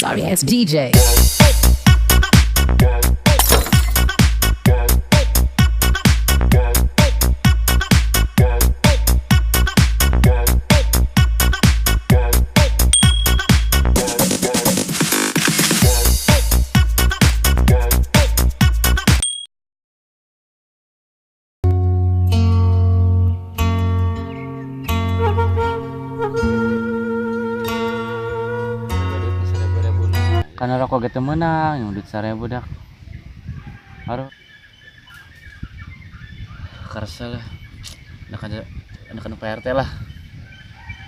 Sorry ass DJ. Karena rokok ge teu meunang, yang duit 1000 dak. Aduh. Karsa lah. Anak anak Pak RT lah.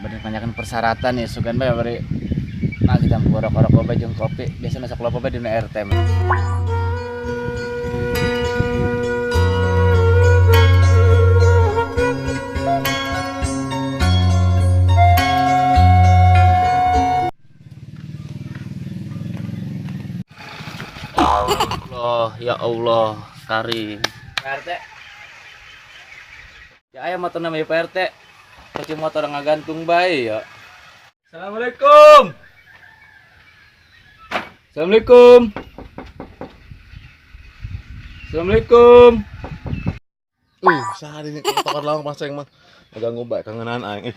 Bade nanyakan persyaratan ya sugan bae bari. Nah kita mau rokok-rokok bae jeung kopi, biasa masak lopo bae di RT mah. Allah, ya Allah, karim. Pak RT. Ya aya motor namanya Pak RT. Kunci motor ngagantung bae ya. Assalamualaikum. Assalamualaikum. Assalamualaikum. Sehari ini tokar lawang paseng mah. Ngaganggu bae kangenan aing. Ih.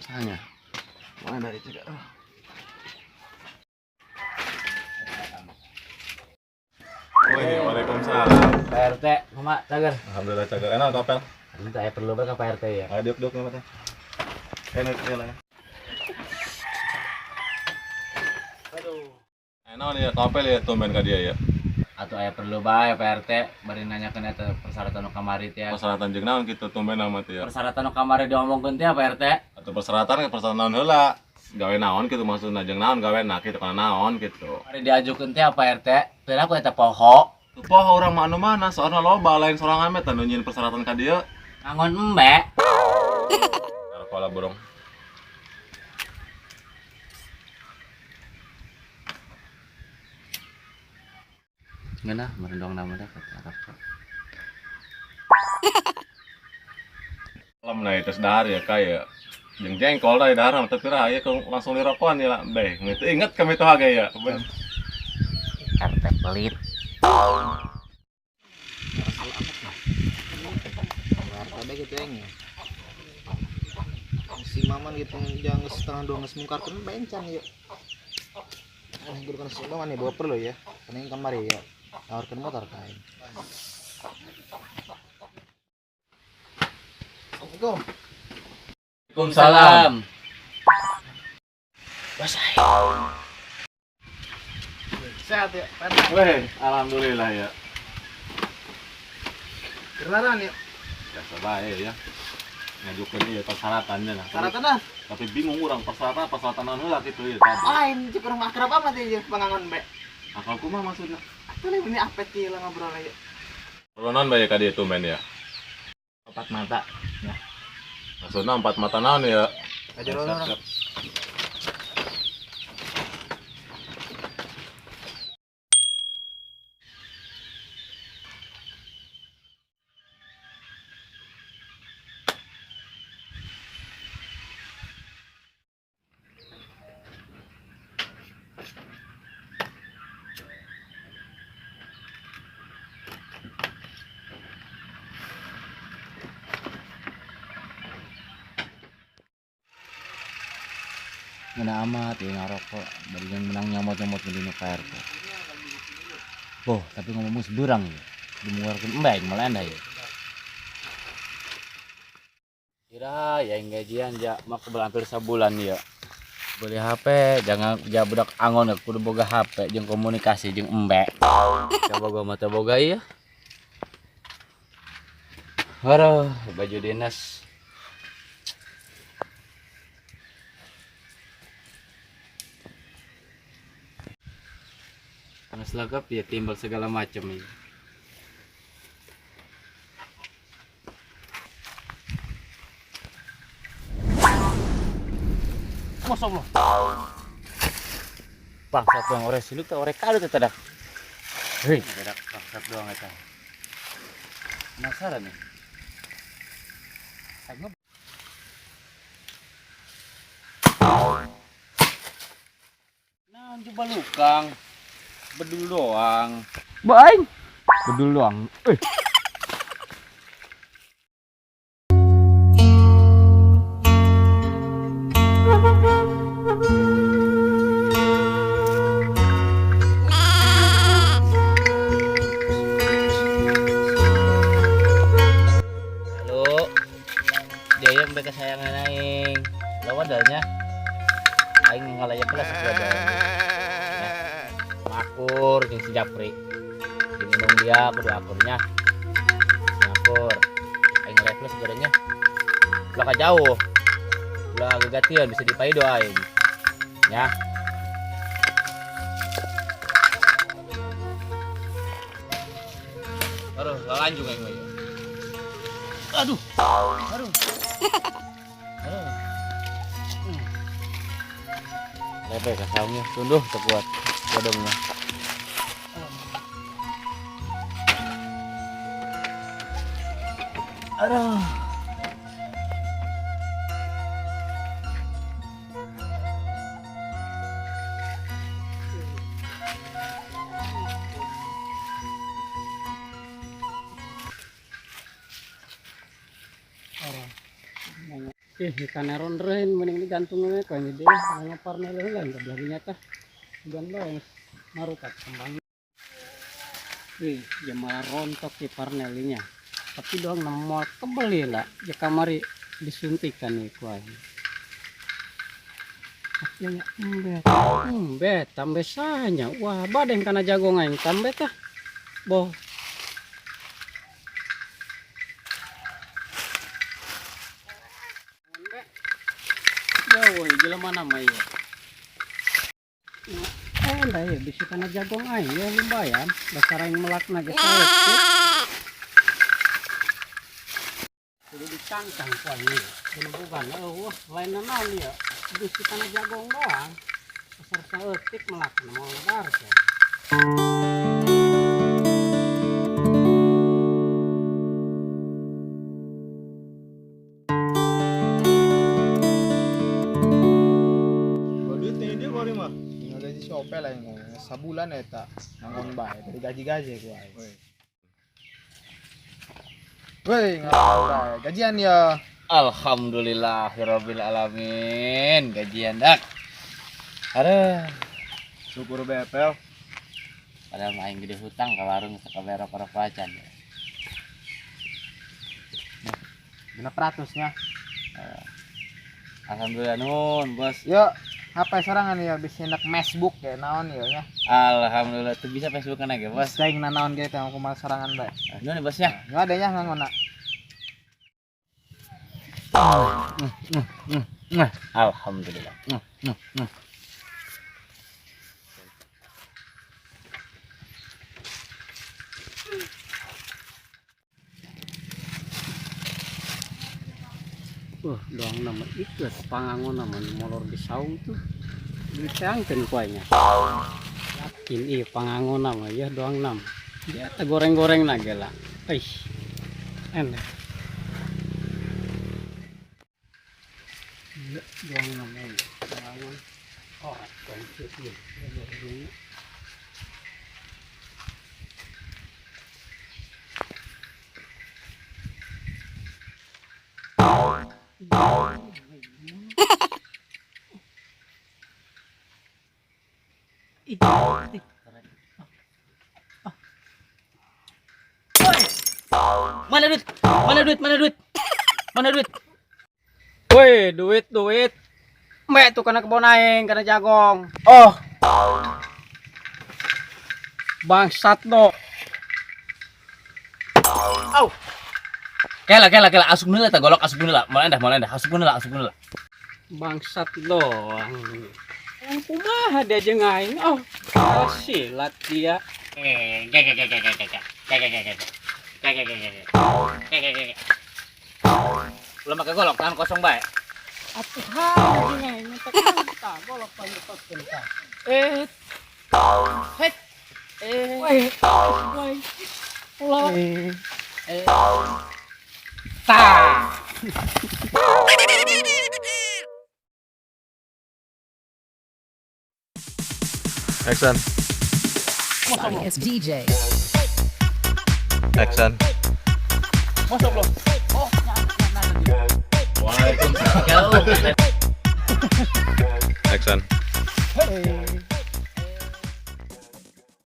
Sahanya. Mana itu juga. Wih, waalaikumsalam. Pak RT, mama cager. Alhamdulillah cager. Enak topel. Ini saya perlu banget ke Pak RT ya. Ayo diuk-diuk nih, Mas. Enak ya lah. Aduh. Enak nih ya topel ya tumben ka dia ya. Atau aya perlu bae Pak RT bari nanyakeun eta persyaratan nu kamari teh. Persyaratan jeung naon kitu tumben amat ya. Persyaratan nu kamari diomongkeun teh Pak RT. Atau persyaratan ke persyaratan naon heula. Gawe naon kitu maksudna jeung naon gawe na kitu kana naon kitu. Kamari diajukeun teh Pak RT. Teu aku eta poho. Tuh poho urang mah anu mana soalna loba lain sorangan mah teh nu nyieun persyaratan ka dieu. Ngangon embe. Taruh kepala burung. Ngeunah merendong nama dah kata Arab. Alam nah itu dahar ya kayak jeung jengkol dari dahar mah tapi raya langsung dirokokan ya lah beh itu inget kami tuh agak ya. RT pelit. Ada gitu yang ya. Si Maman gitu jangan setengah dua nges mungkarkeun bencan yuk. Guru kan si Maman nih bawa perlu ya. Pening kamari ya. Tawarkeun motor kain. Assalamualaikum. Waalaikumsalam. Sehat ya, Pak. Weh, alhamdulillah ya. Kenalan ya. Biasa bae ya. Ngajukeun ieu persyaratannya lah. Persyaratan ah. Tapi bingung urang persyaratan persyaratan naon heula kitu ya tadi. Lain cek urang akrab amat ya pangangon be. Akal kumaha maksudna? Atuh lain ini apet kieu lah ngobrol ya. Perlu naon bae ka dieu tumben ya. Empat mata. Ya. Maksudna empat mata naon ya? Aja orang. Ngeunah amat ya ngarokok bari yang menang nyomot-nyomot di nu Pak RT. Boh, tapi ngomong seberang ya. Dimuarkeun embe aing malah enda ya. Kira ya yang gajian ja mah kebel hampir sabulan ya. Beli HP, jangan ja budak angon kudu boga HP jeung komunikasi jeung embe. Coba gua mah teu boga ieu. Waduh, baju dinas. Panas lengkap ya timbal segala macam ya. Masya Allah. Bangsat doang ore siluk teh ore kadu teh dak. Hei, dak bangsat doang eta. Penasaran nih. Balukang. Bedul doang. Baing. Bedul doang. Eh. Halo. Dia yang kesayangan aing. Lawan dalnya. Aing ngalayak pula sekeluarga. Akur jeung si Japri. Jeung indung dia kudu akurnya. Akur. Aing ngalayak pula segadanya. Ulah ka jauh. Ulah gegatian bisa dipaido aing. Ya. Aduh, lalanjung aing mah. Aduh. Aduh. Aduh. Lepe ka saungnya, tunduh teu kuat bodongnya. Aduh. Ih, ikan eron reun mending digantung we ku ini deh. Ngaparna heula ka belah dinya tah. Gan bae marukat kembang. Ih, jemala rontok di parnelinya. Tapi doang nemu kebeli lah. Ya kamari disuntikan nih ku aing. Akhirnya embet, embet, tambah sanya. Wah, badeng kana jagung aing tambah tah. Boh. Jauh jelema nama ieu. Endah ya bisi kana jagung aing ya lumayan. Dasar aing melakna geus saeutik. Kudu dicangcang ku aing ieu. Kudu bukan eueuh lain naon ieu. Bisi kana jagung doang. Dasar saeutik melakna moal lebar teh. Lah yang sabulan eta nanggon bae dari gaji-gaji ku aing. Woi, ngapaan bae? Gajian ya. Alhamdulillahirabbil alamin. Gajian dak. Aduh, syukur bepel. Padahal mah aing gede hutang ka warung sakabeh rokok-rokok acan. 600 nya. Alhamdulillah nun, Bos. Yo, HP sorangan ya bisa enak Facebook ya naon ya nya. Alhamdulillah tuh bisa Facebook kana ge, Bos. Saing nanaon ge teh kumaha sorangan bae. Nuhun bos nya. Enggak ada nya ngangona. Alhamdulillah. Doang nama itu pangangon nama molor di saung tuh dicangkeun ku aing. Yakin ieu pangangon nama ya doang nam. Dia teh goreng-goreng na ge lah. Ih. Enak. Iya, doang nama ieu pangangon. Oh, kunci ieu. Mana duit? Mana duit? Mana duit? Mana duit? Woi, duit, duit. Mbak tuh kena kebon aing, kena jagong. Oh. Bangsat do. Au. Kela, kela, kela, asup heula tah golok, asup heula. Moal endah, moal endah, asup heula, asup heula. Bangsat doang. Yang kumaha dia jeung aing? Oh, silat dia. Ulah make golok, tangan kosong bae. Atuh hae jeung aing minta golok panggepotkeun tah. Eh. Het. Eh. Weh. Weh. Ulah. Eh. Tah. Action. Sorry ass DJ. Action. Waalaikumsalam. Action. Hey.